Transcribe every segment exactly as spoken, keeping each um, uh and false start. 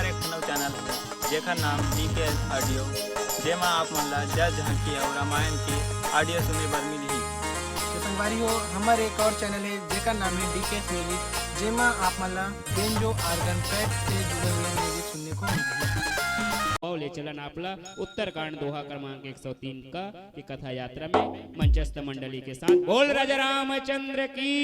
एक ठन अउ चैनल हे, जेकर नाम डीके ऑडियो, जेमा आप मन ला जस झांकी अउ रामायण के ऑडियो सुने बर मिलही। तो संगवारी हो, हमर एक और चैनल हे, जेकर नाम हे डीके म्यूजिक, जेमा आप मन ला बेंजो ऑर्गन पैड से जुड़े हुए म्यूजिक सुनने को मिलही। आओ ले चलन आप ला उत्तरकांड दोहा क्रमांक एक सौ तीन का की कथा यात्रा में मंचस्थ मंडली के साथ बोल राजा रामचंद्र की।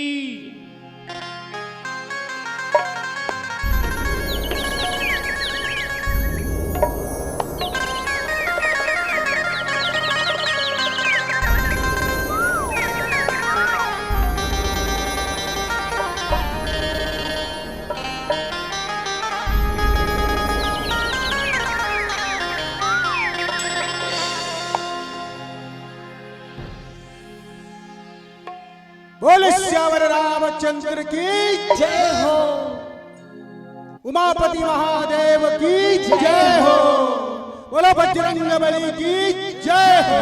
बोले सियावर रामचंद्र की जय हो। उमापति महादेव की जय हो। बोलो बजरंग बली की जय हो।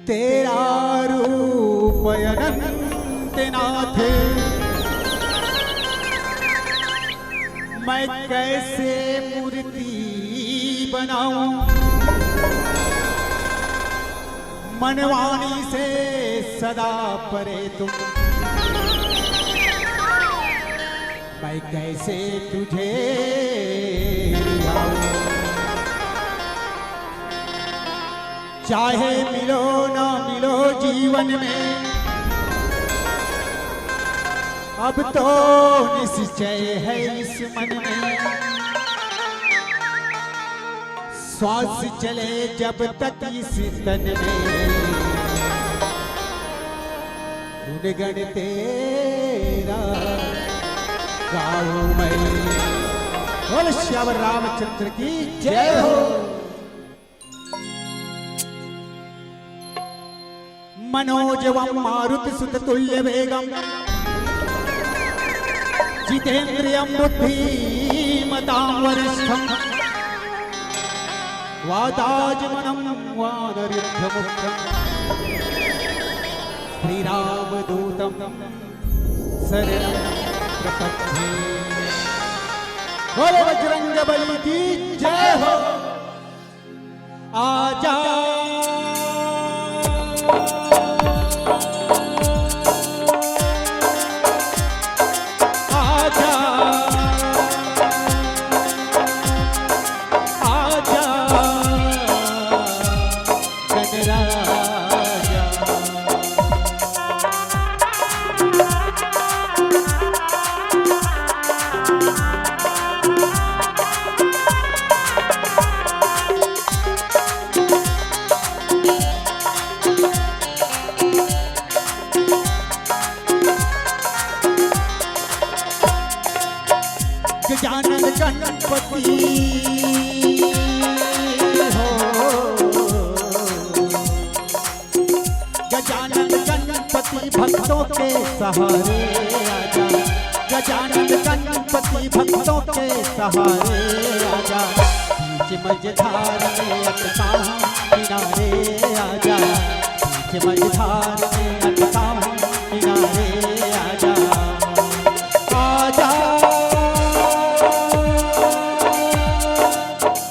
तेरा रूप अनंत नाथ, मैं कैसे मूर्ति बनाऊं? मनवाणी से सदा परे तुम, मैं कैसे तुझे रिझाऊं? चाहे मिलो ना मिलो जीवन में, अब तो निश्चय है इस मन में। श्वास चले जब तक इस तन में, गुणगण तेरा गाऊं मैं। बोल श्यावर रामचंद्र की जय हो। मनोजवं मारुतिसुततुल्यवेगं जितेन्द्रियं बुद्धिमतां वरिष्ठं वातात्मजं वानरयूथमुख्यं श्रीरामदूतं शरणं प्रपद्ये। बोलो बजरंग बली की जय हो। आजा, आजा, आजा, गणराजा। गजानन गणपति हो। भक्तों के सहारे आजा, गजानन गणपति भक्तों के सहारे आजा। बीच मझधार में अटका हूँ किनारे आजा, बीच मझधार में अटका हूँ किनारे आजा। आजा,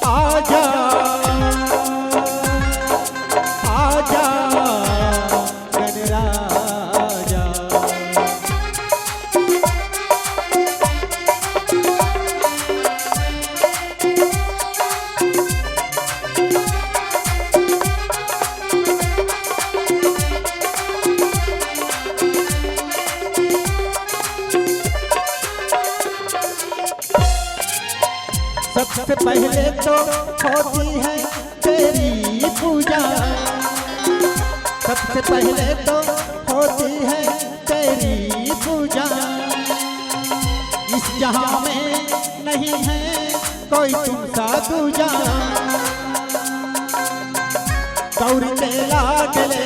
आजा, आजा गणराजा। सबसे पहले तो होती है तेरी पूजा, सबसे पहले तो होती है तेरी पूजा। इस जहां में नहीं है कोई तुम सा दूजा। गौरी के लाडले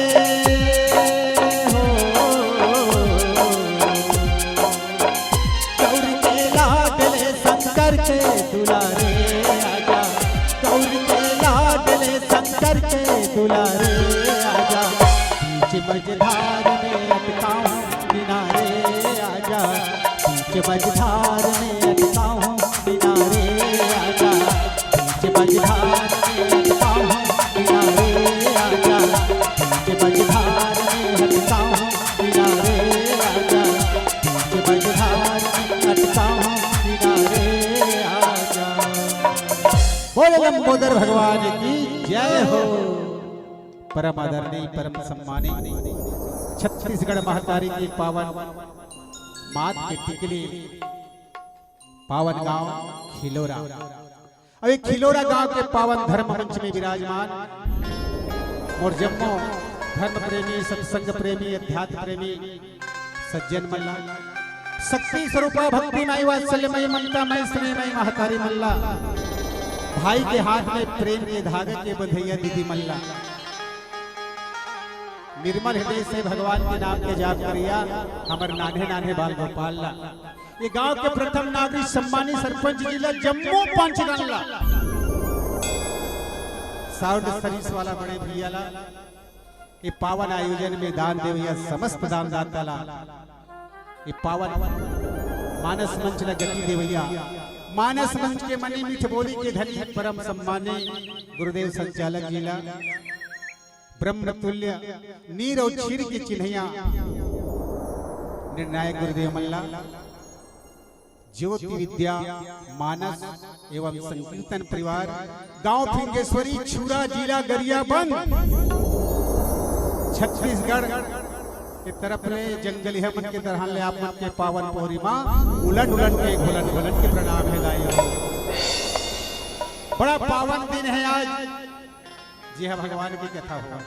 हो, गौरी के लाडले शंकर के दुलारे आजा, गौरी के लाडले शंकर के दुलारे आजा। बीच मझधार में अटका हूँ किनारे आजा, बीच मझधार में अटका हूँ किनारे आजा, बीच मझधार में अटका हूँ किनारे आजा, बीच मझधार में अटका हूँ किनारे आजा, बीच मझधार में अटका हूँ किनारे आजा। बोले लंबोदर भगवान की जय हो। परम आदरणीय, परम सम्मानित छत्तीसगढ़ महतारी के पावन मात के टिकली, पावन गांव खिलोरा। अब एक खिलोरा गांव के पावन धर्म मंच में विराजमान मोर जम्मो धर्म प्रेमी, सत्संग प्रेमी, अध्यात्म प्रेमी सज्जन मन ला, शक्ति स्वरूपा, भक्ति माई, वात्सल्य माई, ममता माई, स्नेह माई, महतारी मन ला, भाई के हाथ में प्रेम के धागा के बंधइया दीदी मन ला, निर्मल हृदय से भगवान के नाम के जाप करिया, हमर नान्हे नान्हे बाल गोपाल ला, ये गांव के प्रथम नागरिक सम्मानित सरपंच जी ला, जम्मो पंचगण ला, साउंड सर्विस वाला बड़े भैया ला, ये पावन आयोजन में दान देवैया समस्त दानदाता ला, ये पावन मानस मंच ला गति देवैया, मानस मंच के मनी मीठ बोली के धनी परम सम्मानी गुरुदेव संचालक जी ला, ब्रह्म तुल्य नीर अउ क्षीर के चिन्हैया निर्णायक गुरुदेव मन ला, ज्योति विद्या मानस एवं संकीर्तन परिवार, गांव फिंगेश्वरी, छुरा, जिला गरियाबंद, छत्तीसगढ़ के तरफ ले जंगलिया मन के तरह ले आप मन के पावन पोहरी मा उलट उलट के, घुलट घुलट के प्रणाम हे दाई हो। बड़ा पावन दिन है आज, जी हाँ, भगवान की कथा हुआ।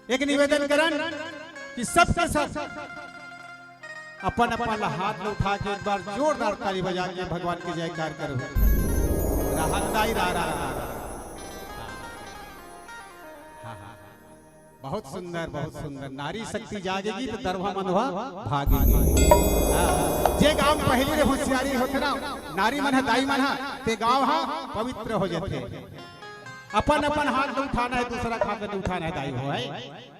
एक निवेदन करन कि सबके सब अपन अपन ला हाथ में उठा के एक बार जोरदार ताली बजा के भगवान के जयकार करो। राहत दाई रा, रा, रा, रा। हाँ, हाँ, हाँ। बहुत सुंदर, बहुत सुंदर। नारी शक्ति जागेगी तो दरवा मनवा भागेगी। हाँ, जे गांव में पहली ले होशियारी होथे ना, नारी मन ह, दाई मन ह, ते गांव ह पवित्र हो जाथे। अपन अपन हाथ में उठाना है, दूसरा के हाथ में उठाना है, दाई हो है।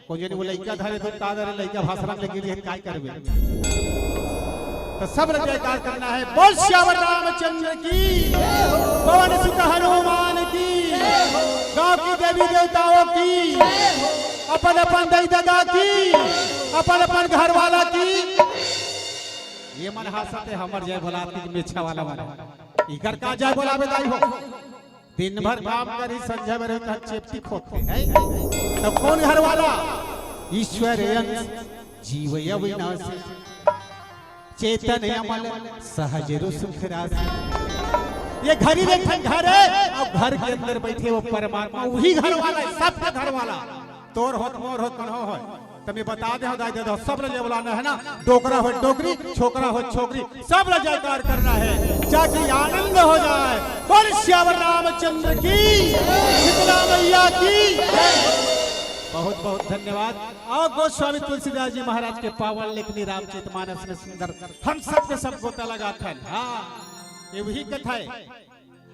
कोई जने वो लइका धरे तो का धरे, लइका भाषण में लगे लिए, काय करबे? तो सब लोग जयकार करना है। बोल सियावर रामचंद्र की, पवन सुत हनुमान की, गांव की देवी देवताओं की, अपन अपन दाई ददा की, अपन अपन घर वाला की। ये मन हासत है, हमर जय भोला की मेछा वाला मन। इकर का जय बोलाबे दाई हो? दिन भर काम करी, संझा बेर कहा चेपटी खोदथे, है? तब कौन घर वाला? ईश्वर अंश जीव अविनाशी, चेतन अमल सहज रु सुख राशि। ये घर ही एक ठन घर है, अब घर के अंदर बैठे वो परमात्मा, वही घर वाला है, सबका घर वाला। तोर होत, मोर होत, कन्हो होत। त मैं बता दे हूँ, दाई दे दो, सब ला जय बोलाना है ना, डोकरा हो डोकरी, छोकरा हो छोकरी, सब ला जयकार करना है, ताकि आनंद हो जाए। बोल सियावर रामचंद्र की, शीतला मैया की। बहुत बहुत धन्यवाद। अउ गोस्वामी तुलसीदास जी महाराज के पावन लेखनी रामचरित मानस में सुंदर हम सब के सब गोता लगाथन। हाँ, ये वही कथा है।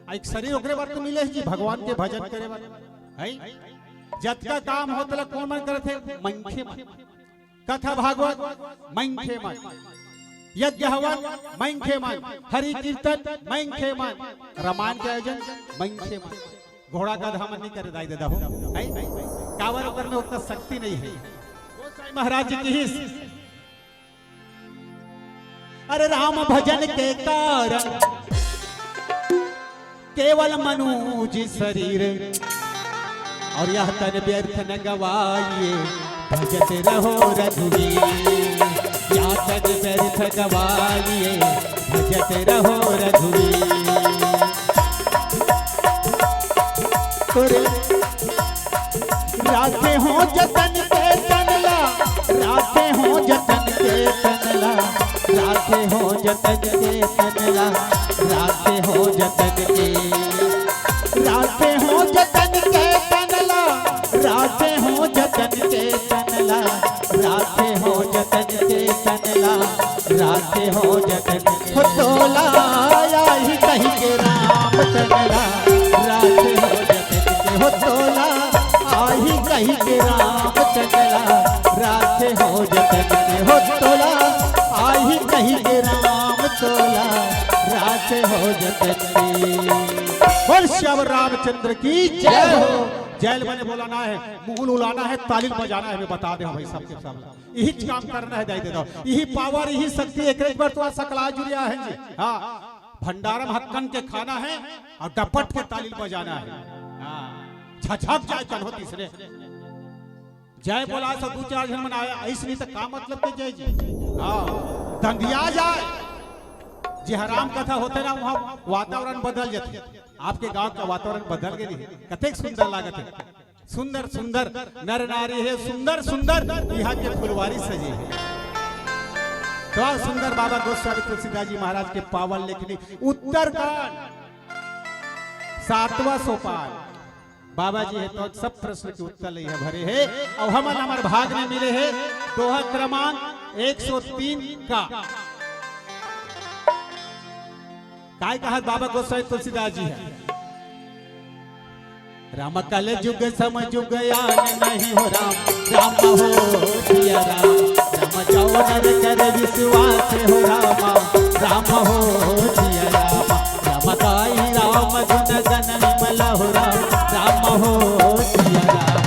आ एक शरीर ओकरे बर तो मिले हे जी, भगवान के भजन करे बर, है? जतका काम होत ला कोन मन करत हे? मनखे मन। कथा भागवत मनखे मन, यज्ञ हवन मनखे मन, हरि कीर्तन मनखे मन, रामायण के आयोजन मनखे मन। घोड़ा गधा मन नहीं करे दाई ददा हो, है? काबर ओकर में उतना शक्ति नहीं है। गोसाई महाराज जी की ही अरे राम भजन के कारण केवल मनुज शरीर, अउ यह तन व्यर्थ न गवाइए, भजत रहो रघुवीर। यह तन व्यर्थ गवाइए, भजत रहो रघुवीर। अरे राखे हो जतन के तन ला, राखे हो जतन के तन ला, राखे हो जतन के तन ला, राखे हो जतन के, राखे हो जतन के तन ला, राखे हो जतन के तन ला, राखे हो जतन के तन ला, राखे हो जतन के। हो तोला आही कहि के राम तन ला, राखे हो जतन के। हो तोला आही कहि के राम तन ला, राखे हो जतन के। हो तोला आही कहि के राम तोला, राखे हो जतन के। बोल श्यावर रामचंद्र की जय हो। जय बने बोलाना है, मुंह उलाना है, ताली बजाना है, मैं बता दे भाई सबके सब। यही काम करना है, दाई ददा। यही पावर, यही शक्ति, एक एक बार तो सकला जुड़िया है जी। हाँ, भंडारा में हक्कन के खाना है अउ डपट के ताली बजाना है। हाँ, झझक जाए कन्हो तीसरे। जय बोला सब दू चार झन मन आया, अइसने त का मतलब के जय जी। हाँ, दंगिया जाए। जिहाँ राम कथा होथे ना, वहाँ वातावरण बदल जाथे। आपके गांव का वातावरण बदल गे हे, कतेक सुंदर लागत हे। सुंदर सुंदर नर नारी हे, सुंदर सुंदर इहाँ के फुलवारी सजे हे। तो सुंदर बाबा गोस्वामी तुलसीदास जी महाराज के पावन लेखनी उत्तरकांड, सातवां सोपान। बाबा जी हे तो सब प्रश्न के उत्तर लइहा भरे हे। अउ हमन हमर भाग में मिले हे दोहा क्रमांक एक सौ तीन का। काय कहत बाबा गोसाई तुलसीदास जी हे? राम कल जुग सम जुग आन नहीं हो राम, राम हो जिया राम। राम जौनर कर विश्वास हो रामा, राम हो जिया राम। राम गाई राम गुण गण विमल हो राम, राम हो जिया राम।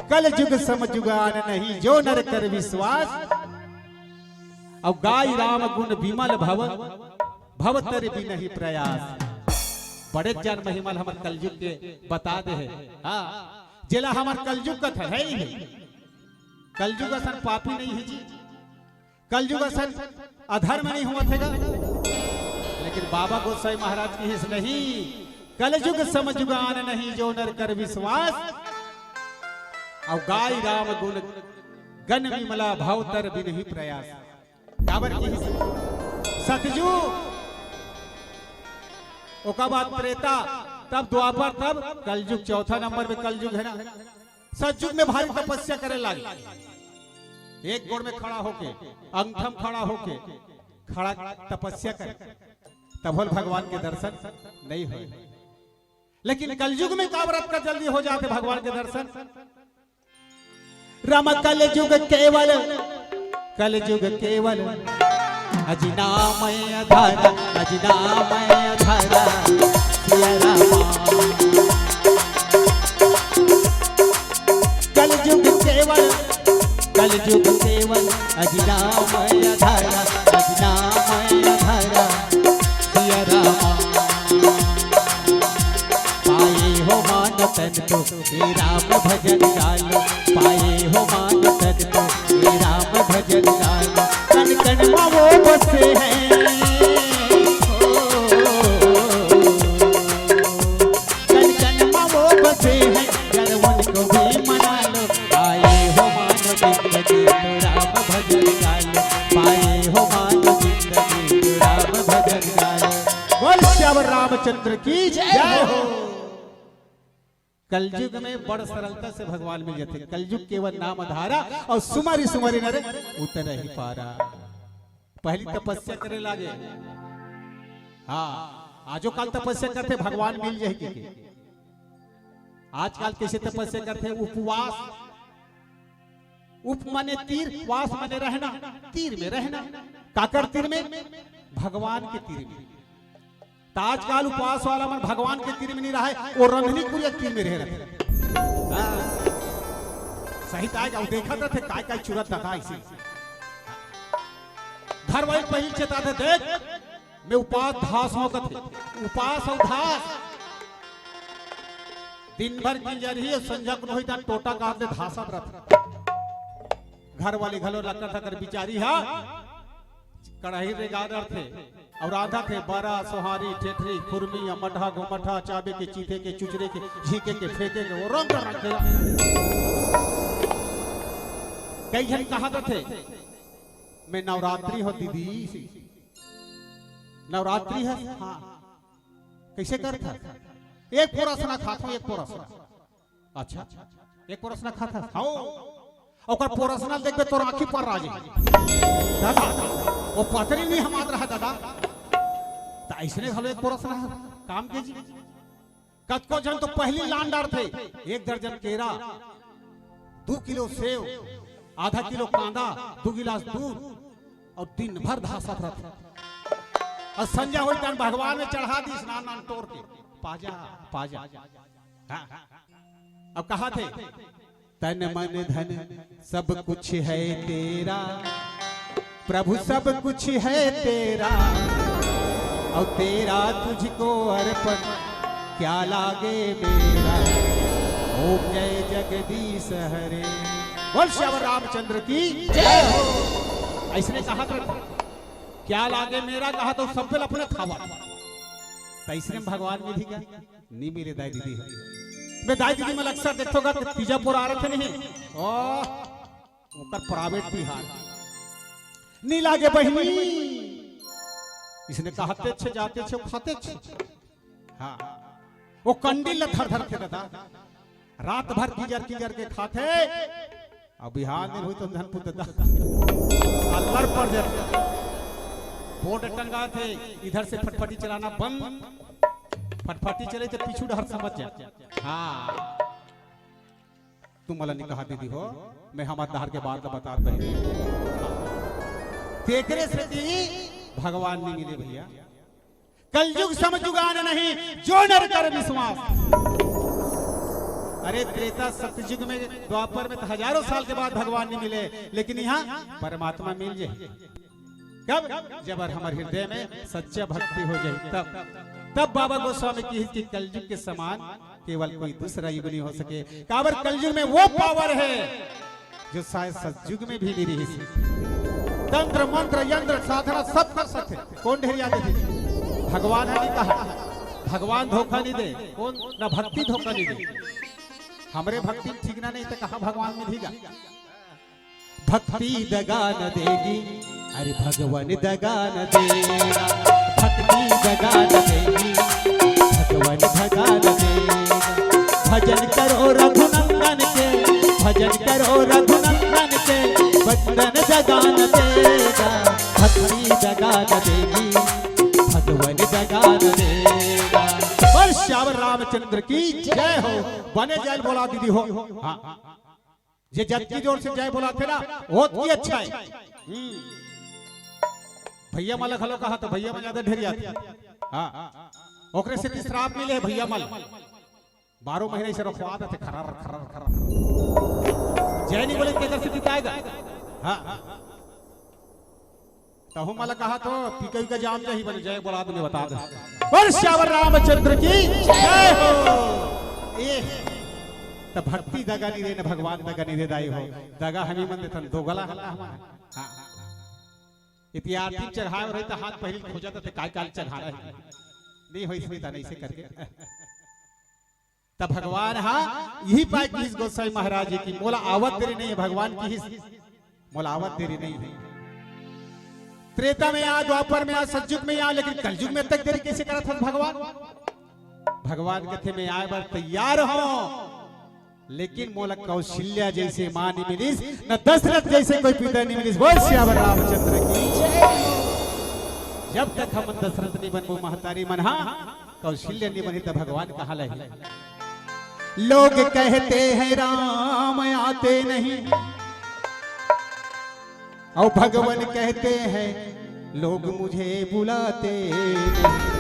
कल जुग सम जुग आन नहीं जो नर कर विश्वास। अउ गाई राम गुण विमल भव, भव तर भी नहीं प्रयास। बड़े जन महिमा ल हमर कलयुग के बता दे हे। हाँ, जेला हमर कलयुग कथन हे ही हे। कलयुग असन पापी नहीं हे जी। कलयुग असन अधर्म नहीं होवत हे गा। लेकिन बाबा गोसाई महाराज की हिस नहीं, कलयुग सम जुग आन नहीं जो नर कर विश्वास। अउ गाई राम गुण गण विमला भव तर भी नहीं प्रयास। काबर की सतयुग, ओकर बाद त्रेता, तब द्वापर, तब कलयुग, चौथा नंबर में कलयुग हे ना। सतयुग में भारी तपस्या करे लागे, एक गोड़ में खड़ा होके, अंगठम खड़ा होके, खड़ा तपस्या करे, तब होल भगवान के दर्शन नहीं होय। लेकिन कलयुग में काबर अतका जल्दी हो जाथे भगवान के दर्शन? राम कलयुग केवल, कलयुग केवल, अजिनामय अधारा, अजिनामय अधारा, सिया रामा। कलयुग केवल, कलयुग केवल, अजिनामय अधारा, अजिनामय अधारा, सिया रामा। पाए हो मान तन को, हे राम भजन गालो। पाए हो मान तन को, हे राम भजन गालो। कण कण मा वो बसे हैं, ओ, कण कण मा वो बसे हैं, जरा उनको भी मना लो। पाए हो मान तन को, राम भजन गालो। पाए हो मान तन को, राम भजन गालो। बोल श्यावर रामचंद्र की जय हो। कलयुग में बड़ सरलता से भगवान मिल जाथे। कलयुग केवल नाम आधारा, अउ सुमरि सुमरि नर उतरहि पारा। पहली तपस्या करे लागे। हाँ, आजो काल तपस्या करथे, भगवान मिल जाही कहिके। आजकाल कइसे तपस्या करथे? उपवास। उप माने तीर, वास माने रहना, तीर में रहना। काकर तीर में? भगवान के तीर में। त आजकाल उपवास वाला मन भगवान के तीर में नइ रहय, वो रंधनी कुरिया के तीर में रहे रथे। हाँ। सही ताय का, वो देखत रथे, काय काय चुरत ददा अइसे। घर वाली पहिली चेताथे, देख, मैं उपास धास हूँ कथे। उपास अउ धास। दिन भर किंजरही अउ संझा कुन होही त टोटा काट ले धासत रथे। घर वाली घलो लकर थकर बिचारी हा कड़ाही रेगा डरथे। अउ रांधथे बरा, सोहारी, ठेठरी, खुरमी, अमठा, गोमठा, चाबे के, चीथे के, चुचरे के, झींके के, फेंके के, वो रंग रंग के। कई झन कहत रथे, मैं नवरात्रि हो दीदी, नवरात्रि है। हाँ। कइसे करत हस? एक पोरसना खाथों, एक पोरसना। अच्छा, एक पोरसना खाथस? हाँ। ओकर पोरसना देखबे तोर आँखी पर राजे। दादा, वो पतरी नइ हमात रहा दादा। त अइसने घलो एक पोरसना ह, काम के जी। कतको झन तो पहिली लान डारथे, एक दर्जन केरा, दू किलो सेव, आधा किलो कांदा, दू गिलास दूध, अउ दिन भर धासत रथे। अउ संझा होई तहन भगवान में चढ़ा दी, स्नान नान तोर के, पाजा, पाजा। हाँ। अब कहथे, तन मन धन सब कुछ है तेरा, प्रभु सब कुछ है तेरा, और तेरा तुझको अर्पण क्या लागे मेरा, ओम जय जगदीश हरे। बोल सियावर रामचंद्र की जय हो। अइसने कहत रथे, क्या लागे मेरा कहत हे, सब बेल अपने खावा। त अइसने भगवान मिलही का? नइ मिले दाई दीदी ह। मैं दाई दीदी मन अक्सर देखथों गा, तीजा पोरा रथे नहीं। ओ, ओकर private तिहार। नइ लागे बहिनी। अइसने कहतेच हे, जातेच हे, खातेच हे। हाँ। वो कंडील ल धर धर के दादा। रात भर किंजर किंजर के खाथे। अब बिहान दिन होई त धन पुत दा। अल्लर पड़ जाथे। बोर्ड टंगाथे, इधर से फटफटी चलाना बंद। फटफटी चले त पीछू डहर समझ जा। हाँ। तुम मला नइ कहा दीदी हो, मैं हमर डहर के बात ल बतात रहे। तेकरे सेती भगवान नइ मिले भइया। कलयुग सम जुग आन नहीं, जो नर कर विश्वास। अरे त्रेता सतयुग में, द्वापर में त हजारों साल के बाद भगवान नइ मिले, लेकिन इहाँ परमात्मा मिल जाही। कब? जब हमर हृदय में सच्चा भक्ति हो जाही तब। तब बाबा गोस्वामी कहिस कि कलयुग के समान केवल कोई दूसरा युग नइ हो सके। काबर कलयुग में वो power हे जो शायद सतयुग में भी नइ रिहिस। तंत्र, मंत्र, यंत्र, साधना सब कर सकथे। कोन ढेरिया देथे? भगवान ह नइ कहा। भगवान धोखा नइ दे। कोन? ना भक्ति धोखा नइ दे। हमरे भक्ति में ठिकाना नइ त कहाँ भगवान मिलही गा? भक्ति दगा न देगी, अरे भगवन दगा न देगा। भक्ति दगा न देगी, भगवन दगा न देगा। भजन करो रघुनंदन के, भजन करो रघुनंदन के, वंदन दगा न देगा। भक्ति दगा न देगी, भगवन दगा न देगा। बोल सियावर रामचंद्र की जय हो। बने जय बोला दीदी हो। हाँ। जे जतकी जोर से जय बोलाथे ना, ओतकी अच्छा हे। हम्म। भइया मन ल घलो कहा त भइया मन जादा ढेरियाथे। हाँ। ओकरे सेती श्राप मिले हे भइया मन ल। बारह महीना अइसे रखवा देथे, खर्रर, खर्रर, खर्रर। जय नइ बोले, तेकर सेती त आय गा। हाँ। तहूँ मन ल कहा त पीका वीका जाम जाही, बने जय बोला दे, मैं बता देथों। बोल सियावर रामचंद्र की जय हो। ए, त भक्ति दगा नइ दे न भगवान दगा नइ दे दाई हो। दगा हमही मन देथन, दोगला हन हमन। हाँ। यदि आरती चढ़ाय रही त हाथ पहिली खोजत रथे, काय काय चढ़ाना हे। नइ होइस त नइ से करके। त भगवान हा इही पाय किहिस गोसाई महाराज जी कि मोला आवत देरी नइ हे, भगवान किहिस मोला आवत देरी नइ हे। त्रेता में आ, द्वापर में आ, सतयुग में आ, लेकिन कलयुग में अतेक देरी कइसे करत हस भगवान? भगवान कथे, मैं आए बर तैयार हूँ, लेकिन मोला कौशल्या जैसे माँ नहीं मिलिस, न दशरथ जैसे कोई पिता नहीं मिलिस। बोल सियावर रामचंद्र की जय। जब तक हम दशरथ नहीं बनबो महतारी मन, हाँ, कौशल्या नहीं बनी, तब भगवान कहाँ लही? लोग कहते हैं राम आते नहीं, और भगवान कहते हैं लोग मुझे बुलाते नहीं।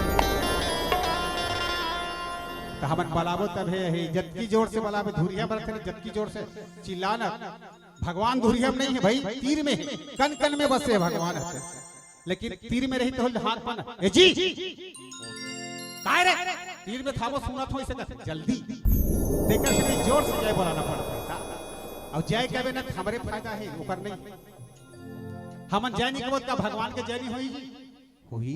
तो हमन बलाबो तब हे, हे जतकी जोर से बलाबो, धुरिया बरत हे, जतकी जोर से चिल्लाना। भगवान धुरिया में नहीं है भाई, तीर में है, कन कन में बसे है भगवान है। लेकिन तीर में रही तो हाथ पाना, ए जी, काय रे? तीर में था वो सुनत हो इसे कहते, जल्दी। तेकर से जोर से जय बोलाना पड़ता है। और जय कहबे ना, हमरे फायदा है, ओकर नहीं। हमन जय नहीं कहबो, का भगवान के जय नहीं होई जी? होई।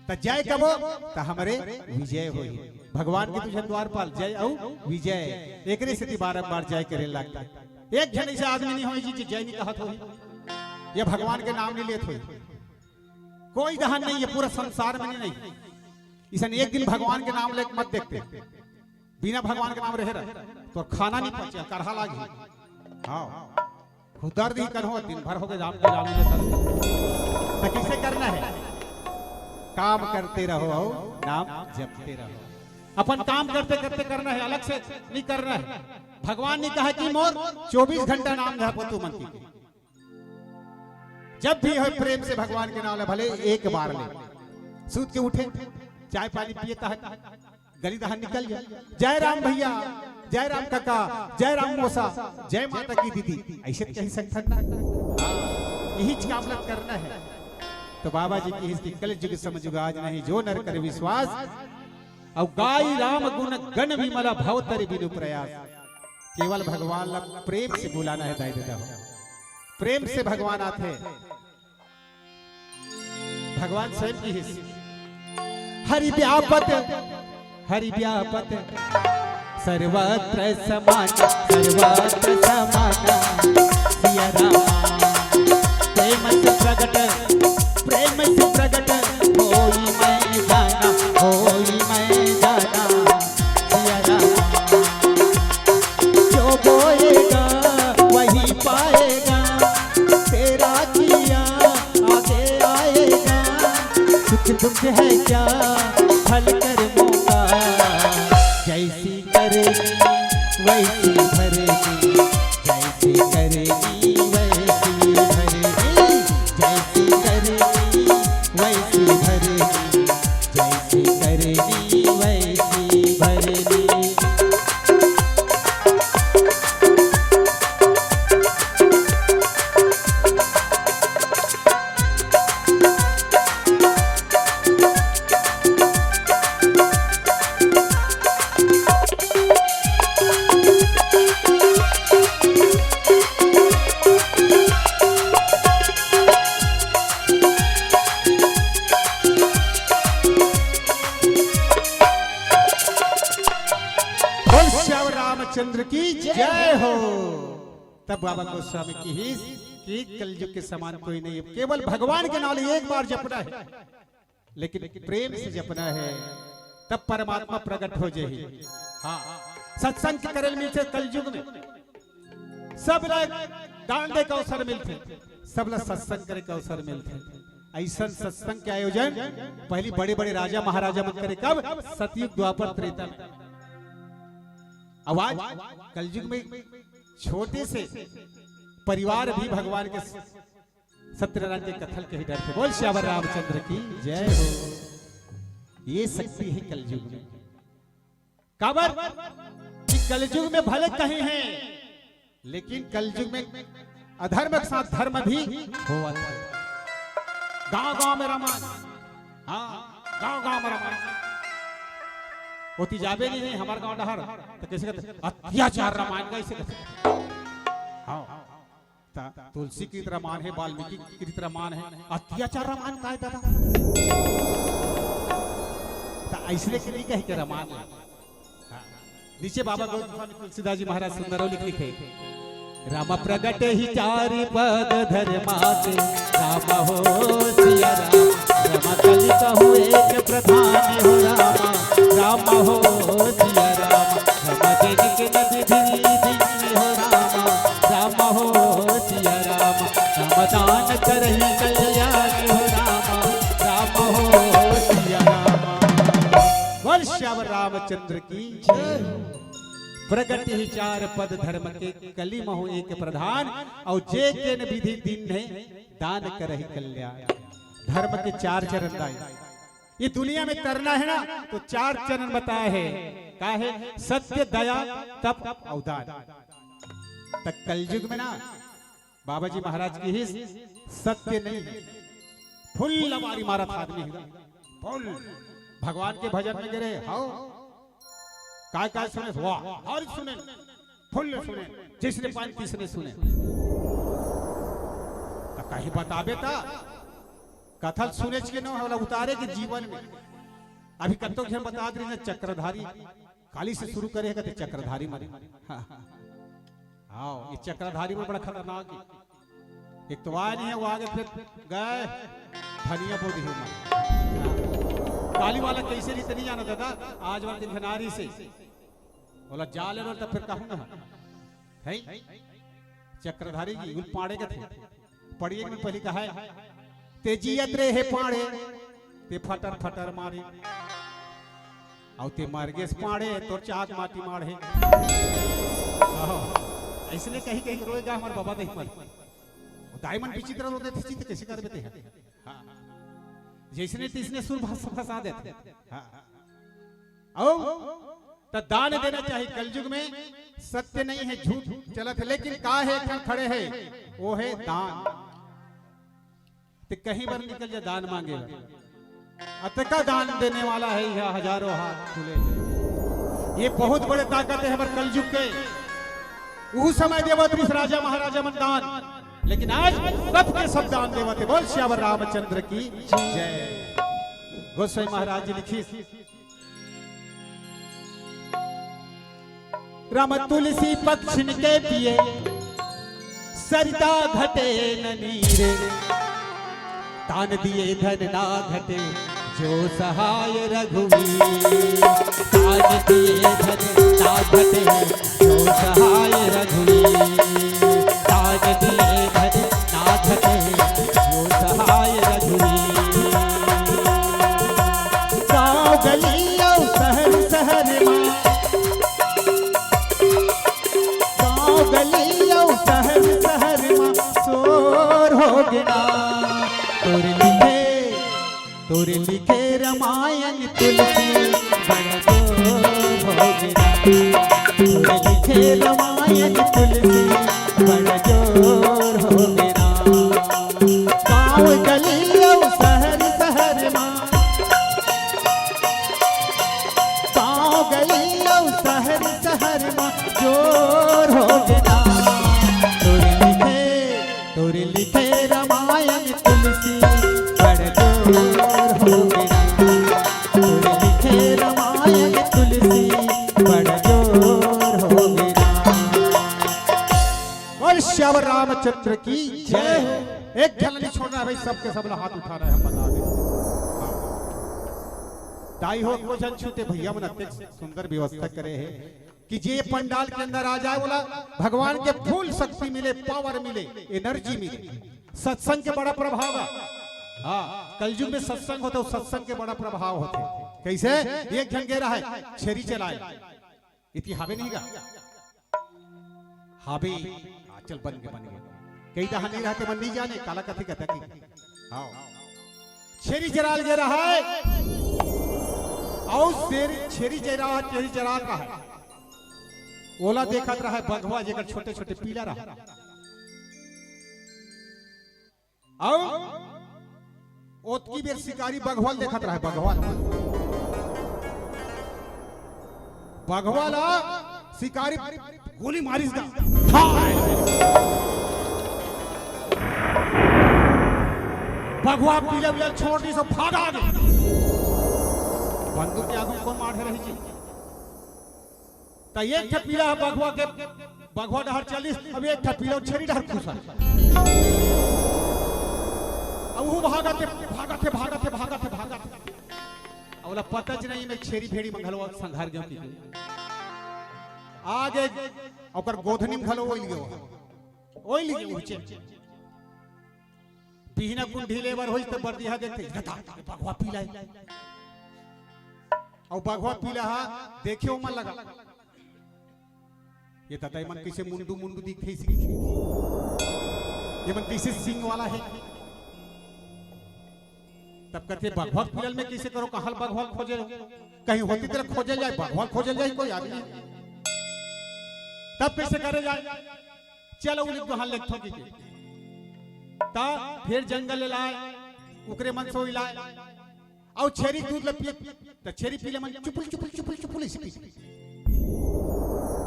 त जय कहबो, त हमरे विजय होई। भगवान के तुझे द्वारपाल जय अउ विजय, एकरे सेती बारंबार जय करे लगता। एक झन ऐसा आदमी नहीं होई जी, जे जय नहीं कहत होई, या भगवान के नाम नहीं लेत होई। कोई दहन नहीं है पूरा संसार में, नहीं, नहीं। इसन एक दिन भगवान के नाम लेके मत देखते, बिना भगवान के नाम रहे रह, तो खाना नहीं पचे, करहा लागी। हाँ, खुदर दी कन्हो, दिन भर हो गए जाम के जाम में। तो किसे करना है? काम करते रहो, नाम जपते रहो। अपन काम करते करते करना है, अलग से नहीं करना है। भगवान ने कहा कि मोर चौबीस घंटा नाम जपो तू मन की। जब भी हो प्रेम से भगवान के नाम ले, भले एक बार ले, सूत के उठे, चाय पानी पिए, तहत गली दहन निकल गया, जय राम भैया, जय राम काका, जय राम मौसा, जय माता की दीदी, ऐसे तो कहीं संगठन ना। हाँ, यही काम लग करना है। तो बाबा जी की इसकी कल जुग समझुगा आज नहीं, जो नर कर विश्वास। और गाई राम गुण गण विमला, भव तरि बिनु प्रयास। केवल भगवान ला प्रेम से बुलाना है दाई दादा हो। प्रेम से भगवान आथे। भगवान स्वयं की ही हरि व्यापत, हरि व्यापत, सर्वत्र समान, सर्वत्र समान। सिया राम प्रेम से प्रगट, प्रेम से प्रगट, होई मैं जाना, होई मैं जाना। सिया राम जो बोएगा वही पाएगा, तेरा किया आगे आएगा। सुख दुख है क्या फल कर्मों का, जैसी करनी वैसी भरनी, जैसी करनी वैसी भरनी, जैसी करनी वैसी भरनी, जैसी करनी वैसी भरनी। बोल श्याम रामचंद्र की जय हो। तब बाबा गोस्वामी की ही कि कलयुग के समान कोई नहीं है, केवल भगवान के नाम एक बार जपना है, लेकिन प्रेम से जपना है, तब परमात्मा प्रकट हो जाही। हाँ, सत्संग के करे ल मिलथे कलयुग में, सब ला दान दे के अवसर मिलथे, सब ला सत्संग करे के अवसर मिलथे। ऐसन सत्संग के आयोजन पहली बड़े बड़े राजा महाराजा मन करे, कब? सतयुग, द्वापर, त्रेता में। अब आज कलयुग में छोटे से परिवार भी भगवान के सत्यनारायण के कथा ल कही डरथे। बोल श्यावर रामचंद्र की जय हो। ये शक्ति है कलयुग में। काबर कि कलयुग में भले कहीं हैं, लेकिन कलयुग में अधर्म के साथ धर्म भी होवत है। गांव गांव में रामायण, हाँ, गांव गांव में रामायण। ओती जाबे नहीं है हमारे गांव डहर, तो कैसे कहते, अत्याचार रामायण का इसे कहते। हाँ, ता तुलसी कृत रामायण है, वाल्मीकि कृत रामायण है, अत्याचार रामायण का है दादा? ता ऐसने के नहीं कहे के रामायण है। हाँ। नीचे बाबा गौतम स्वामी तुलसीदास जी महाराज सुंदर लिख लिखे, राम प्रगट ही चारि पद धर्मा के, राम हो सिया राम, कलि कहु एक प्रधान हो रामा, राम हो सिया राम। श्रम जनिक न विधि दीन हो रामा, राम हो सिया राम। श्रम दान करहि कल्याण हो रामा, राम हो सिया राम। बोल सियावर रामचंद्र की जय। प्रगट ही चार पद धर्म के, कलि महु एक प्रधान, अउ जे केन विधि दीन्हे, दान करहि कल्याण। धर्म के चार चरण दाई। ये दुनिया में तरना है ना, तो चार चरण बताए हे। का हे? सत्य, दया, तप अउ दान। त कलयुग में ना, बाबा जी महाराज की ही सत्य नहीं है। फुल लबारी मारत आदमी है। फुल भगवान के भजन में गिरे, हाओ। काय काय सुने, वाह, हर सुने, फुल सुने, जिसने पान तीसने सुने। त कहीं बताबे त कथा ल सुनेच के न होला, उतारे के जीवन में। अभी कतौ झन बतात रही ना, चक्रधारी काली से शुरू करे हे, कथे चक्रधारी मरे। हाँ, ये चक्रधारी में बड़ा खतरनाक हे। एक तो आय नहीं हे, वो आगे फिर गए धनिया बो दिही मरे। काली वाला कैसे रीत नहीं जाना दादा, आज वाला दिन खनारी से बोला जा ले लो, तब फिर कहूंगा। है चक्रधारी जी उल पाड़े के थे। पढ़िए में पहली कहा है, "ते जियत रे हे पाड़े, ते फटर फटर मारे, अउ ते मर गेस पाड़े, तोर चाक माटी माड़े।" आहो, ऐसने कही कही रोएगा हमार बाबा देख मर। वो दाई मन विचित्र रोते थे, चित्त कैसे कर देते हैं। हाँ। जैसने तैसने सुर भाषा फंसा देते। हाँ। अउ त दान देना चाहिए। कलयुग में सत्य नहीं है, झूठ चलत है, लेकिन का हे, एक ठन खड़े हे, वो हे दान। ते कहीं बर निकल जा दान मांगे बर, अतका दान देने वाला हे, यह हजारों हाथ खुले हे। ये बहुत बड़े ताकत हे हमर कलयुग के। उहू समय देवत रहिस राजा महाराजा मन दान, लेकिन आज सबके सब दान देवत हे। बोल सियावर रामचंद्र की जय। गोसाई महाराज जी लिखिस, राम तुलसी पक्षिन के पिए, सरिता घटे न नीरे। तान दिए धन ना घटे, जो सहाय रघुवीर। तान दिए धन ना घटे, जो सहाय रघुवीर। तान दिए धन ना घटे, जो सहाय रघुवीर। गाँव गली अउ शहर शहर मा, गाँव गली अउ शहर शहर मा शोर हो गे ना। तोर लिखे, तोर लिखे रमायन तुलसी बड़ जोर हो गे ना। तोर लिखे रमायन तुलसी बड़ जोर हो गे ना। गाँव गली अउ शहर शहर मा, गाँव गली अउ शहर शहर मा जोर हो गे ना। तोर लिखे, तोर लिखे रमायन तुलसी बड़ जोर हो गे ना। तोर लिखे रमायन तुलसी बड़ जोर हो गे ना। बोल सियावर रामचंद्र की जय। एक झन नहीं छोड़ना हे भाई, सबके सब ला हाथ उठाना हे, हम बता दें। हाँ। दाई हो, को झन छूटे, भैया मन अतेक सुंदर व्यवस्था करे हे कि जे पंडाल के अंदर आ जाए, बोला भगवान के full शक्ति मिले, power मिले, energy मिले। सत्संग के बड़ा प्रभाव हे। हाँ, कलयुग में सत्संग होथे, सत्संग के बड़ा प्रभाव होथे। कैसे? एक झन गे रहा हे, छेरी चलाए, इति हावे नहीं गा? हावे। हाँ, चल, बन गे, बन गे। कई दहा नहीं रहते, मन नहीं जाने, काला कथे कथा की। हाँ। छेरी चराल गे रहा हे। अउ शेर, छेरी चरा, छेरी चरात रहा हे। ओला देखत रहा हे बघवा, जेकर छोटे छोटे पीला रहा हे। अउ ओतकी बेर शिकारी बघवा ल देखत रहा हे, बघवा ल। बघवा ला शिकारी गोली मारिस गा। हाय! बघवा पीला पीला छोड़ दिस, सब भागा गे। बंदूक के आगू कोन माढ़े रही जी? त एक ठे पीला ह बघवा के, बघवा डहर चलिस, अब एक ठे पीला छेरी डहर खुसर। अब वो भागत हे, भागत हे, भागत हे, भागत हे, भागत हे। अब ओला पता च नहीं, मैं छेरी भेड़ी मन घलो संघार गेंव कि आगे ओकर गोधनी म घलो ओइल गेंव, ओइल गेंव उचे। बिहना कुंढी लेबर होइस त बरदिहा देखथे, "ददा, ये बघवा पीला हे।" अउ बघवा पीला हा देखे ओमन लगा, "ये ददा, ये मन कइसे मुंडू मुंडू दिखथे, इसी ये मन कइसे सिंग वाला हे?" तब कथे, "बघवा पीला ल मैं कइसे करों, कहाँ ल बघवा ल खोजे, कहीं होती तेला खोजे जाए, बघवा ल खोजे जाए कोई आदमी, तब कइसे करे जाए?" चलो, उली दुहान लेथों कि। त फेर जंगल ले लाय, उकरे मन सोई लाय। अउ छेरी दूध ल पिए, त छेरी पीला मन चुपुल, चुपुल, चुपुल, चुपुल अइसे पी।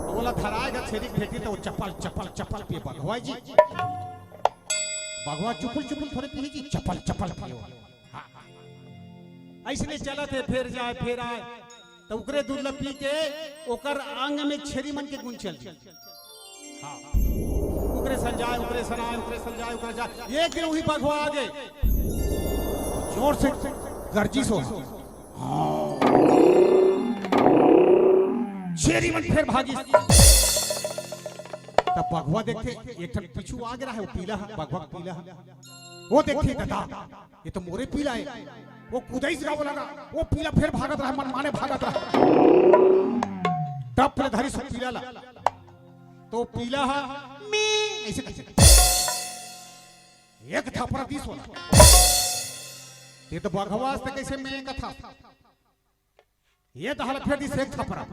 अउ ओला धराय गा छेरी भेटी, त वो चपल, चपल, चपल पिए बघवा जी। बघवा चुपुल, चुपुल थोरे पिए जी, चपल, चपल पिए वो। हाँ, हाँ। अइसने चलत हे, फेर जाय, फेर आय। त उकरे दूध ल पी के ओकर अंग में छेरी मन के गुन चल जाय। हाँ। उकरे सन जाय, उकरे सन आय, उकरे सन जाय, उकरे जाय। एक दिन उही बघवा आगे। जोर से गर्जिस हो। हाँ। छेरी मन फेर भागिस। तब बघवा देखथे, एक ठन पीछू आगे रहे, वो पीला हे, बघवा पीला हे। वो देखथे, "ददा, ये तो मोरे पीला हे।" वो कुदाइस गा, वो लगा, वो पीला फेर भागत रहा, मनमाने भागत रहा। तब फेर धरिस पीला ला, तो पीला हा, "में," अइसे कथे। एक थपरा दिस ओला। ये तो बघवा अस त कइसे में कथा। ये दहाल फेर दिस एक थपरा।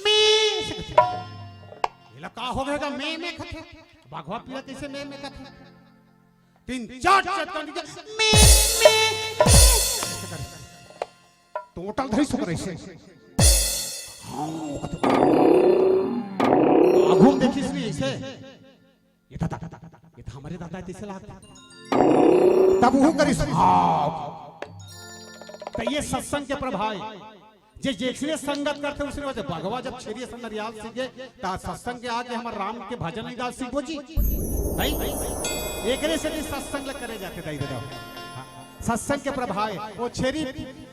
में से कथे। एला का हो गे गा, में, में कथे। बघवा पीला कइसे में, में कथे? तीन चार चटकन दिखे, में, में, में। टोटल धई सुकरइसे। हाँ, आघू म देखिस नहीं अइसे। ये ददा, ये तो हमरे ददा हे, तइसे लागथे। तब वो करिस, हाँ। त ये सत्संग के प्रभाव हे। जे जइसने संगत करथे, उसने होथे। बघवा जब छेरी संग नरियाल सीखे, त सत्संग के आगे हमर राम के भजन नहीं गा सीखबो जी। नहीं? एकरे से भी सत्संग ल करे जाथे, दाई ददा। हाँ। सत्संग के प्रभाव हे। वो छेरी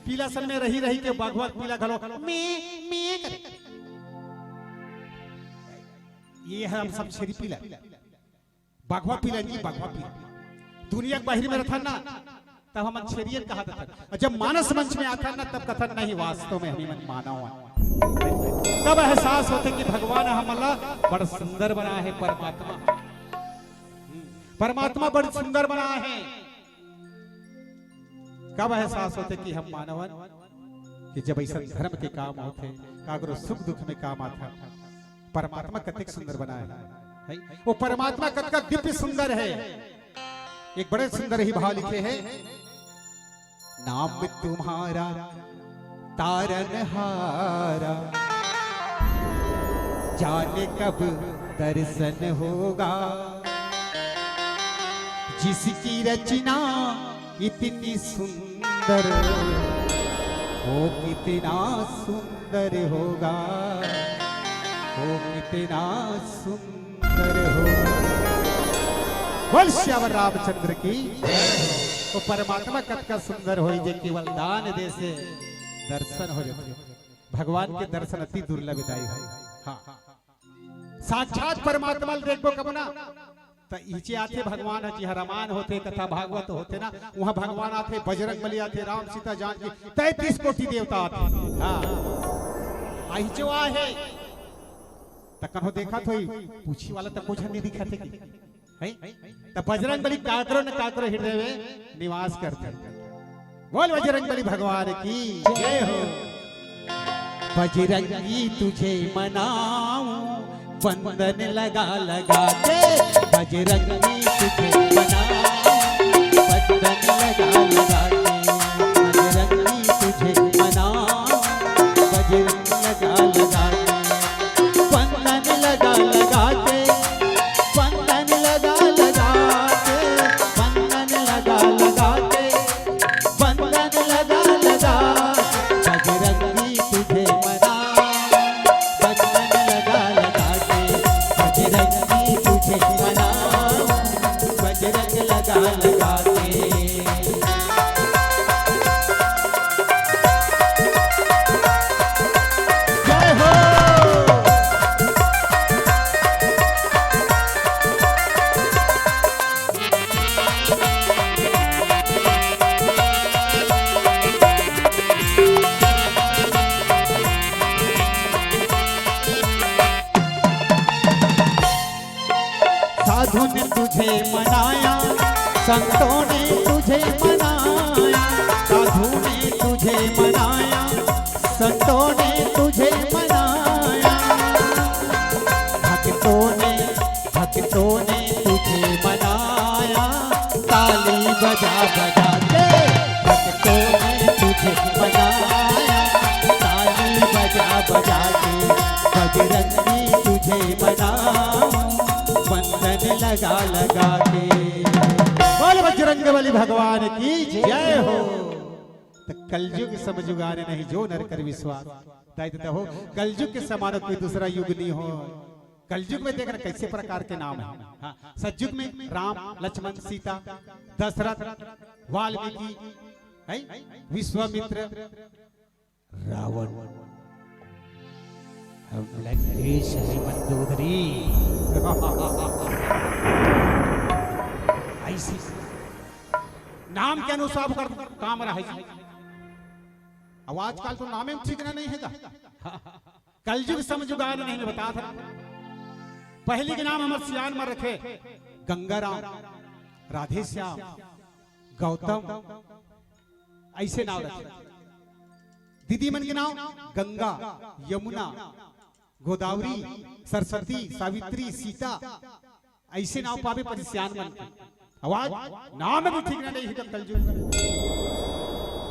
पीला सन में रही, रही के बघवा पीला घलो, में, में करे। ये हे हम सब छेरी पीला। बघवा पीला जी, बघवा पीला। दुनिया के बाहिर में रथन ना, तब हमन छेरियन कहा देथन। अउ जब मानस मंच में आथन ना, तब कथन, "नहीं, वास्तव में हम मन मानव आन।" तब एहसास होथे कि भगवान हमन ला बड़ सुंदर बनाय हे, परमात्मा। परमात्मा बड़ सुंदर बनाय हे। कब एहसास होथे कि हम मानव अन, कि जब अइसन धर्म के काम होथे, काकरो सुख दुख में काम आथे। परमात्मा कतेक सुंदर बनाय हे, हे? वो परमात्मा कतका दिव्य सुंदर हे। एक बड़े सुंदर ही भाव लिखे हे, नाम तुम्हारा तारनहारा, जाने कब दर्शन होगा। जिसकी रचना इतनी सुंदर, वो कितना सुंदर होगा, वो कितना सुंदर होगा। बोल सियावर रामचंद्र की। तो परमात्मा कतका सुंदर होही, जे केवल दान दे से दर्शन हो जाथे। भगवान के दर्शन अति दुर्लभ दाई हे। हाँ, साक्षात परमात्मा ल देखबो कब ना, त इचे आथे भगवान ह, जिहाँ रामायण होथे, कथा भागवत होथे ना, उहाँ भगवान आथे, बजरंग बली आथे, राम सीता जानकी, तैंतीस कोटि देवता आथे। हाँ, अहिचो आहे। त कन्हो देखत होही, पूछी वाला त कोई झन नहीं दिखत हे कि? हैं? त बजरंग बली काकरो न काकरो हृदय में निवास करथे। बोल बजरंग बली भगवान की जय हो। बजरंगी तुझे मनाऊं, बंधन लगा लगा के। बजरंगी तुझे मनाऊं, बंधन लगा लगा के। बजरंगी तुझे मनाऊं, बजरंग लगा लगा के। बंधन लगा लगा के, बंधन लगा लगा के, बंधन लगा लगा के, बंधन लगा लगा के। बजरंगी तुझे मना, बंधन लगा लगा के। बजरंगी तुझे मना, बजरंग लगा लगा के। साधु ने तुझे मनाया, संतों ने तुझे मनाया, साधु ने तुझे मनाया, संतों ने तुझे मनाया। भक्तों ने, भक्तों ने तुझे मनाया, ताली बजा बजा के। भक्तों ने तुझे मनाया, ताली बजा बजा के। बजरंगी तुझे मनाऊं, वंदन लगा लगा के। बोल बजरंग बली भगवान की जय हो। त कलजुग सम जुग आन नहीं, जो नर कर विश्वास। दाई ददा हो, कलजुग के समान कोई दूसरा युग नहीं हो। कलजुग में देखना कैसे प्रकार के नाम है। हाँ, सतयुग में राम, लक्ष्मण, सीता, दशरथ, वाल्मीकि, है, विश्वामित्र, रावण, हम लंकेश है मंदोदरी। ऐसे नाम के अनुसार ओकर काम रहे जी। अब आजकल तो नामे में ठीक ना नहीं है का? कलजुग सम जुग आन नहीं, मैं बता था। पहली के नाम हमर सियान में रखे, गंगाराम, राधेश्याम, गौतम, ऐसे नाम रखे। दीदी मन के नाम गंगा, यमुना, गोदावरी, सरस्वती, सावित्री, सीता, ऐसे नाम पावे पर सियान मन के। आवाज नाम भी ठीक ना नहीं है कलजुग।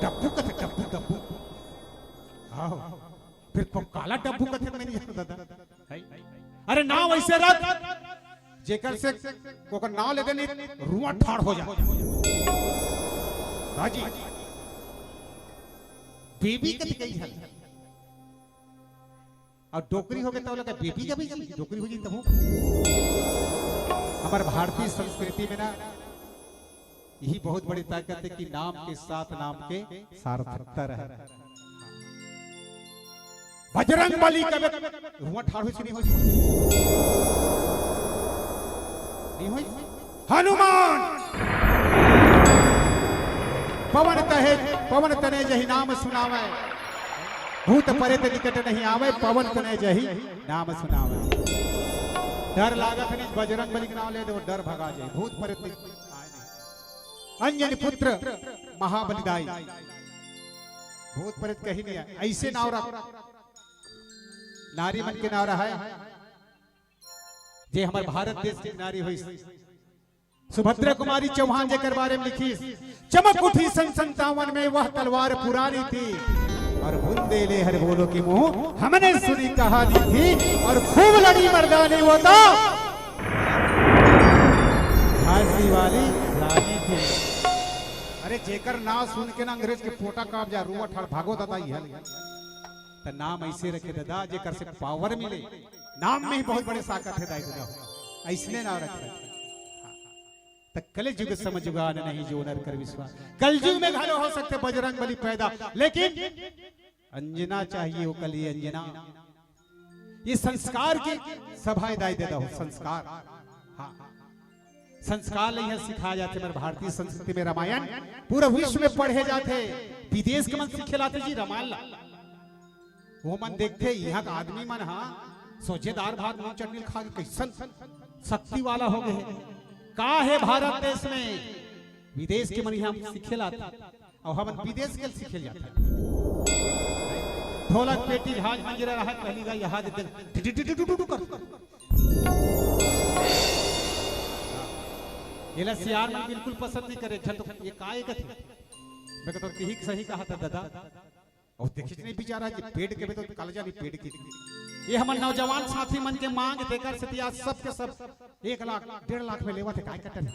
डब्बू कथे, डब्बू, डब्बू। आओ, फिर को काला डब्बू कथे, मैं नहीं जानता था। है? अरे नाम ऐसे रख, जेकर से ओकर नाम ले देनी, रुआ ठाड़ हो जा। हाँ जी। बेबी कथे कही है। और डोकरी हो गए तो लगा बेबी का भी जी, डोकरी हो जी तब। हमारे भारतीय संस्कृति में ना यही बहुत बड़ी ताकत है कि नाम के साथ नाम के सार्थकता रहे। बजरंग बली का रुआ ठाड़ हुई नहीं हुई? नहीं हुई? हनुमान। पवन तहे, पवन तनय जहि नाम सुनावे, भूत परेत निकट नहीं आवे, पवन तनय जहि नाम सुनावे। डर लागत नहीं, बजरंग बली के नाम ले दो, डर भगा जाए, भूत परेत नहीं आए नहीं। अंजनी पुत्र महाबलिदाई, भूत परेत कहीं नहीं आए। ऐसे नाम रख, नारी मन के नाम रहा है, जे हमारे भारत देश की नारी हुई सुभद्रा कुमारी चौहान जेकर बारे में लिखिस, चमक उठी सन संतावन में वह तलवार पुरानी थी, और बुंदेले हर बोलो की मुंह हमने सुनी कहानी थी, और खूब लड़ी मर्दानी वो तो झांसी वाली रानी थी। अरे जेकर ना सुन के ना अंग्रेज के पोटा कांप जा, रुआ ठाड़ भागो दादा, ये तो नाम ऐसे रखे दादा, जेकर से पावर मिले। नाम में ही बहुत बड़े ताकत है दाई दादा, ऐसने नाम रखे। त कलजुग सम जुग आन नहीं, जो नर कर विश्वास। कलजुग में घलो हो सकते बजरंग बली पैदा, लेकिन अंजना चाहिए, वो कली अंजना। ये संस्कार की सभा दाई दादा हो, संस्कार। हाँ, संस्कार ले यहाँ सिखाया जाते। हमारे भारतीय संस्कृति में रामायण पूरा विश्व में पढ़े जाते, विदेश के मन सीखे लाते जी रामायण ला। वो मन देखते, यहाँ का आदमी मन, हाँ, सोझे दार भात नून चटनी खा के कैसन शक्ति वाला हो गए। का है भारत देश में, विदेश के मन यहाँ सीखे लाते, और हमन विदेश के सीखे जाते। ढोलक, पेटी, झांझ, मंजीरा रहा, पहली बार यहाँ देते, टिटिटिटिटुटु कर। ये ला सियार मन बिल्कुल पसंद नहीं करे। अच्छा, तो ये का, ये कथे? मैं कहता हूँ, ठीक सही कहा था दादा। और देखिस नहीं बेचारा जी, पेड़ के भी तो कालजा नहीं, पेड़ की। ये हमर नौजवान साथी मन के मांग, तेकर सेती आज सबके सब एक लाख, डेढ़ लाख में लेवत हे, काय कटन।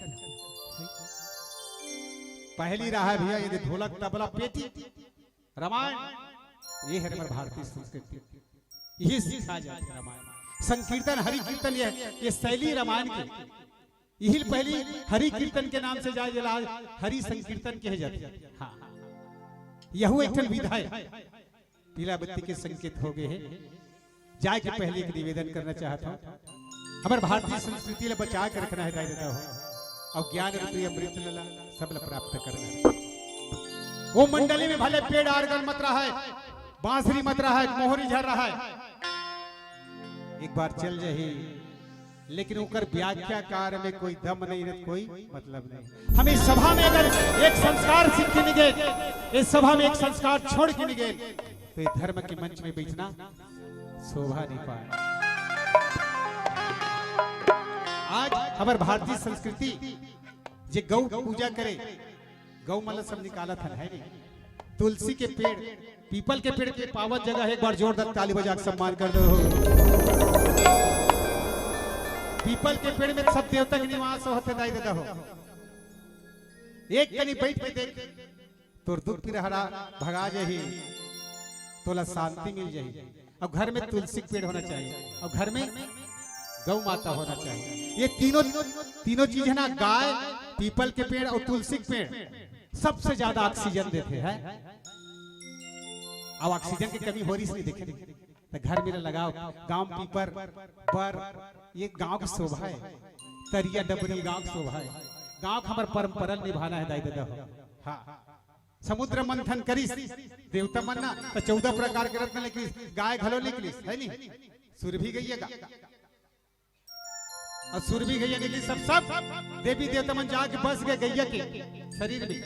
पहली रहा है भैया, ये दे ढोलक, तबला, पेटी, रामायण, ये है हमर भारतीय संस्कृति, ये सिखाय जाथे रामायण। संकीर्तन, हरि कीर्तन, ये, ये शैली रामायण के। इही ल पहली हरि कीर्तन के नाम से जाय, जेला आज हरि संकीर्तन कहे जाथे। हाँ, यहू एक ठन विधा हे। पीला बत्ती के संकेत हो गए हे, जाय के पहली एक निवेदन करना चाहत हूँ, हमर भारतीय संस्कृति ला बचा के रखना हे दाई ददा हो, अउ ज्ञान रूपी अमृत ला सब ला प्राप्त करना हे। वो मंडली में भले पेड़ आरगन मत रहा हे, बांसुरी मत रहा हे, मोहरी झर रहा हे, एक बार चल जाही लेकिन ओकर व्याख्याकार में कोई दम नहीं, न कोई मतलब नहीं। हम इस सभा में अगर एक संस्कार सीख के निकल, इस सभा में एक संस्कार छोड़ के निकल, तो ये धर्म के मंच में बैठना शोभा नहीं पाए। आज हमार भारतीय संस्कृति जे गौ पूजा करे, गौ मन ल सब निकालत हन, है नहीं? तुलसी के पेड़, पीपल के पेड़ के पावन जगह है, एक बार जोरदार ताली बजा के सम्मान कर दो। पीपल के पेड़ में सब देवता के निवास होथे, दाई ददा हो। एक कनी बैठ के देख, तोर दुख पीरा हरा भगा जाही, तोला शांति मिल जाही। अब घर में तुलसी के पेड़ होना चाहिए, अब घर में गौ माता होना चाहिए। ये तीनों, तीनों चीज है ना, गाय, पीपल के पेड़ और तुलसी के पेड़ सबसे ज्यादा ऑक्सीजन देथे है। अब ऑक्सीजन की कमी हो रही, इसलिए देखे नहीं। तो घर में लगाओ, गांव पीपर, बर, ये गांव की शोभा है। तरिया डबरी गांव की शोभा है। गांव का हमार परंपरा निभाना है, दाई ददा हो। हाँ, समुद्र मंथन करिस देवता मन ना, तो चौदह प्रकार के रत्न निकलिस, गाय घलो निकलिस, है नी? सुरभि गैया का, और सुरभि गैया निकलिस, सब, सब देवी देवता मन जाके बस गए गैया के शरीर में।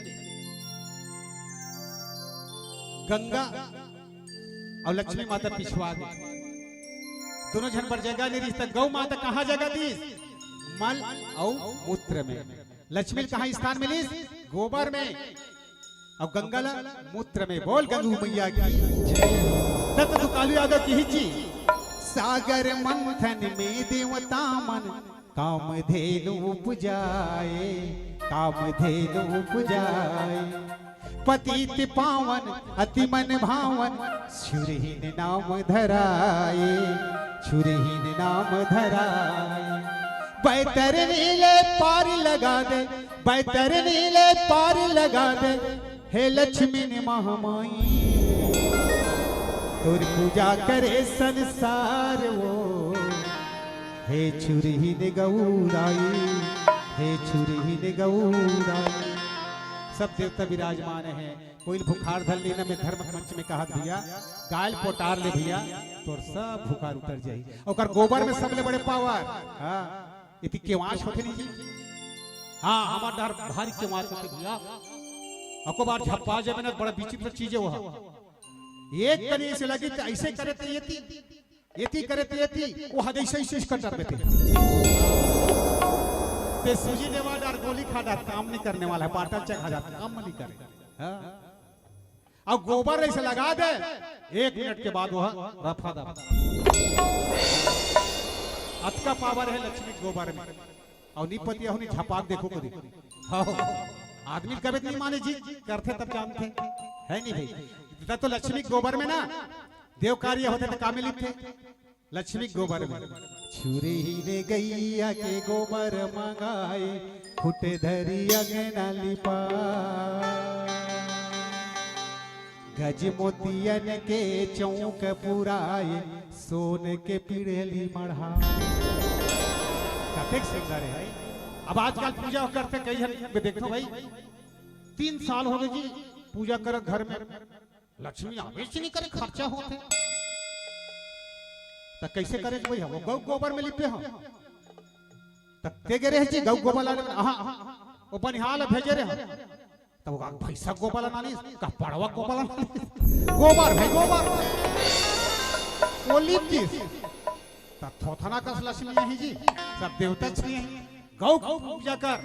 गंगा और लक्ष्मी माता पिछवा गए, दोनों झन बर जगह नहीं रिहिस, त गौ माता कहाँ जगह दिस? मल और मूत्र में। लक्ष्मी ल कहाँ स्थान मिलिस? गोबर में। और गंगा ला मूत्र में। बोल गंगू मैया की जय। दत्त दुकालु यादव की हिची। सागर मंथन में देवता मन कामधेनु उपजाए, कामधेनु उपजाए। पतित पावन अति मन भावन, छुरहीन नाम धराए, छुरहीन नाम धराए। बैतरनी ले पार लगा दे, बैतरनी ले पार लगा दे, हे लक्ष्मी ने महामाई। तोर पूजा करे संसार वो, हे छुरहीन गौराई, हे छुरहीन गौराई। सब देवता विराजमान है। कोई भुखार धर लेना, मैं धर्म मंच में कहा भैया, गाय ल पोटार ले भैया, तोर सब भुखार उतर जाही। ओकर गोबर में सबले बड़े पावर। हाँ, इति केवाच होथे नहीं जी। हाँ, हमार डहर भारी केवाच होथे भैया। अको बार झप्पा जाबे ना, बड़ा विचित्र चीज है वो। एक कनी से लगी तो ऐसे करे तो ये थी, एती करे ते एती, वो हद ऐसे, ऐसे, ऐसे कटर में थे। ते सूजी देवा डार, गोली खा डार, काम नहीं करने वाला है, बाटल चघा जाता, काम नहीं करे। हाँ? अब गोबर ऐसे लगा दे, एक मिनट के बाद वो रफा दफा। अतका पावर है लक्ष्मी गोबर में। और नी पतिया होनी झपाक देखो कभी। हाँ, आदमी कभी नहीं माने जी, करथे तब जानथे, है नहीं भाई? इतना तो लक्ष्मी गोबर में ना, देव कार्य होथे त का में लिपथे? लक्ष्मी गोबर में। छुरहीन गैया के गोबर मंगाए, खुटे धरी अंगना लिपा। गज मोतियन के चौक पुराए, सोन के पीढ़ली मढ़ा। कतेक सुंदर है। अब आजकल पूजा करथे कई झन, देखो भाई, तीन साल हो गए जी पूजा करत घर में, लक्ष्मी आवेच नहीं करे, खर्चा होथे। त कैसे करे भाई? हम गौ गोबर में लिपे हम। त ते गे रहे जी गौ गोबर लाने, आहा, वो बनिहार भेजे रहे। तब वो भैंसा गोबर लाना नहीं, का पड़वा गोबर लाना नहीं। गोबर भाई गोबर। वो लिप दिस। त थोथना कस लक्ष्मी नहीं जी, सब देवता छी है। गौ के पूजा कर,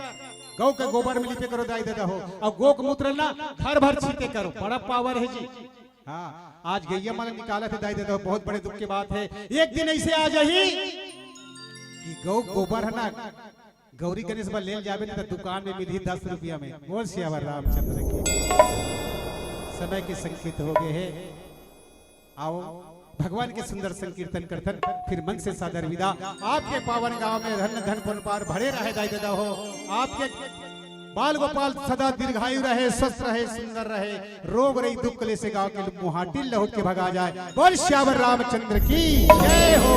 गौ के गोबर में लिपे करो दाई ददा हो, और गौ के मूत्र ना घर भर छीते करो, बड़ा पावर है जी। हाँ, आज गैया मन निकालत हे दाई ददा हो, बहुत बड़े दुख की बात है। एक दिन ऐसे आ जाही कि गौ गोबर है ना, गौरी गणेश बर लेल जाबे ना, त दुकान में मिलही दस रुपया में। बोल सियावर रामचंद्र की। समय के संकेत हो गए हैं। आओ, भगवान के सुंदर संकीर्तन करथन, फिर मंच से सादर विदा। आपके पावन गांव में धन धन पुन पार भरे रहे दाई ददा हो। आपके बाल गोपाल सदा दीर्घायु रहे, स्वस्थ रहे, सुंदर रहे, रोग रही दुख कलेश से गांव के मुहाटिल लहुट के भगा जाए। बोल सियावर रामचंद्र की जय हो।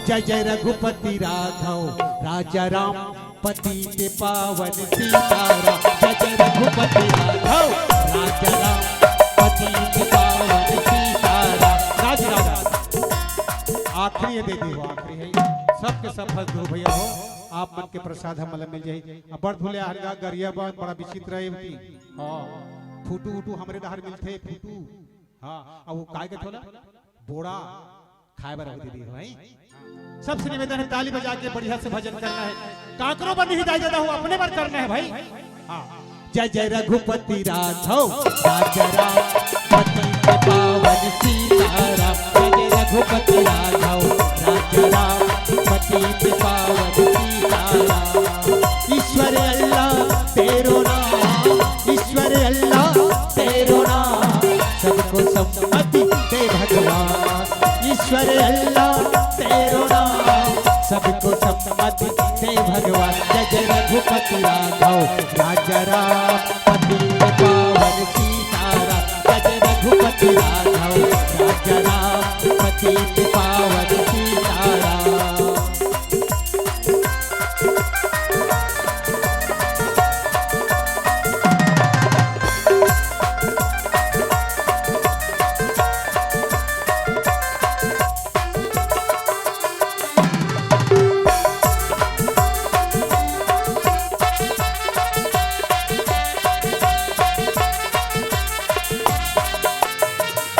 जय जय रघुपति राघव राजा राम, पतित पावन सीताराम। जय जय रघुपति राघव राजा राम, पतित पावन सीताराम। राधे राधे। आखिरी है दे दी, वो आखिरी है। सबके सब फल दो भैया हो, आप मन के प्रसाद हमन ला मिल जाही। अब बड़ भूले हरगा गरिया बन बड़ा विचित्र हे होती। हाँ, फूटू उटू हमरे डहर मिलथे, फूटू। हाँ, अब वो काय कथे ओला? बोड़ा खाए बर दे दी भाई। सबसे निवेदन है, ताली बजा के बढ़िया से भजन करना है। काकरो बर नहीं दाई ददा हो, अपने बर करना है भाई। हाँ। जय जय रघुपति राघव राजा राम, पति के पावन सीताराम। जय जय रघुपति राघव राजा राम, पति के पावन सीताराम। ईश्वर अल्लाह तेरो नाम, ईश्वर अल्लाह तेरो नाम, सबको सम्मति दे भगवान। ईश्वर अल्लाह तेरो नाम, सबको सम्मति दे भगवान। जय जय रघुपति राघव राजा राम, पति के पावन सीताराम। जय जय रघुपति राघव राजा राम, पति के पावन सीताराम।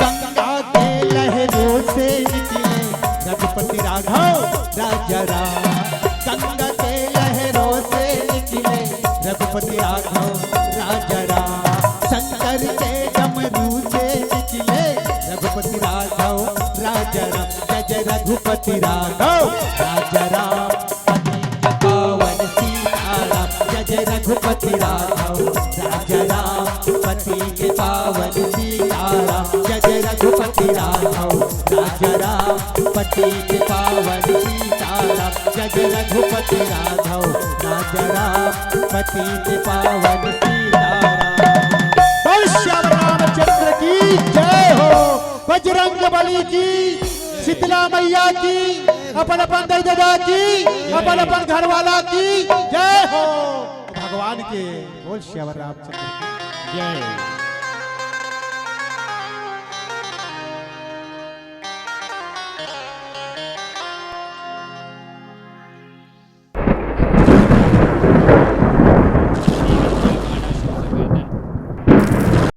गंगा के लहरों से निकले रघुपति राघव राजा राम। गंगा के लहरों से निकले रघुपति राघव राजा राम। शंकर के डमरू से निकले रघुपति राघव राजा राम। जय जय रघुपति राघव राजा राम, पति के पावन सीताराम। जय जय रघुपति राघव राजा राम, पति के पावन सीताराम। जय जय रघुपति राघव राजा राम, पति के पावन सीताराम। जय जय रघुपति राघव राजा राम, पति के पावन सीताराम। बोल श्याम रामचंद्र की जय हो, बजरंग बली की, शीतला मैया की, अपन अपन दाई ददा की, अपन अपन घर वाला की जय हो। भगवान के बोल श्याम रामचंद्र की जय।